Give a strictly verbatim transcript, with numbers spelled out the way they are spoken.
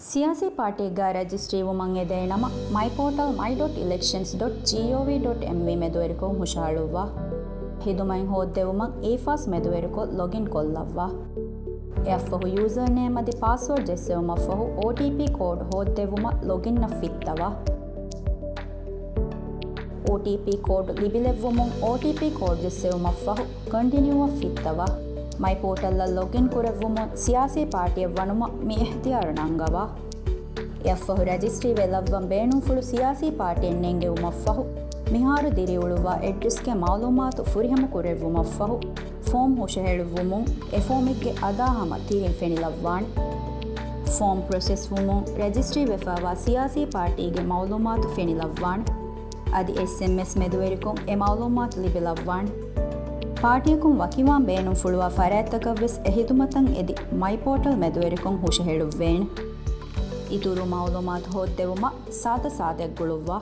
ސިޔާސީ ޕާޓީއެއްގައި ރަޖިސްޓްރީވުމަށް އެދޭނަމަ، މައި ޕޯޓަލް މައި ޑޮޓް އިލެކްޝަންސް ޑޮޓް ޖީއޯވީ ޑޮޓް އެމްވީ މެދުވެރިކޮށް ހުށަހަޅުއްވާ. ޚިދުމަތް ހޯއްދެވުމަށް އީފާސް މެދުވެރިކޮށް ލޮގިން ކޮށްލައްވާ. އެއަށްފަހު ޔޫޒަރ ނޭމް އަދި ޕާސްވާޑް ޖެއްސެވުމަށްފަހު އޯޓީޕީ ކޯޑް ހޯއްދެވުމަށް ލޮގިންއަށް ފިއްތަވާ. އޯޓީޕީ ކޯޑް ލިބިލެއްވުމުން އޯޓީޕީ ކޯޑް ޖެއްސެވުމަށްފަހު ކޮންޓިނިއުއަށް ފިއްތަވާ. މައި ޕޯޓަލްއަށް ލޮގިން ކުރެއްވުމުން ސިޔާސީ ޕާޓީއެއް ވަނުމަށް މި އިހްތިޔާރު ނަންގަވާ. އެއަށްފަހު ރަޖިސްޓްރީ ވެލައްވަން ބޭނުންފުޅު ސިޔާސީ ޕާޓީއެއް ނެންގެވުމަށްފަހު، މިހާރު ދިރިއުޅުއްވާ އެޑްރެސްގެ މައުލޫމާތު ފުރިހަމަ ކުރެއްވުމަށްފަހު، ފޯމް ހުށަހެޅުއްވުމުން އެ ފޯމެއްގެ އަދާ ހަމަ ތިރިން ފެނިލައްވާނެ. ފޯމް ޕްރޮސެސް ވުމުން ރަޖިސްޓްރީ ވެފައިވާ ސިޔާސީ ޕާޓީގެ މައުލޫމާތު ފެނިލައްވާނެ. އަދި އެސްއެމްއެސް މެދުވެރިކޮށް އެ މައުލޫމާތު ލިބިލައްވާނެ. ޕާޓީއަކުން ވަކިވާން ބޭނުންފުޅުވާ ފަރާތްތަކަށްވެސް އެ ޚިދުމަތަށް އެދި މައި ޕޯޓަލް މެދުވެރިކޮށް ހުށަހެޅުއްވޭނެ. އިތުރު މައުލޫމާތު ހޯއްދެވުމަށް ސާދަ ސާދައެއް ގުޅުއްވާ.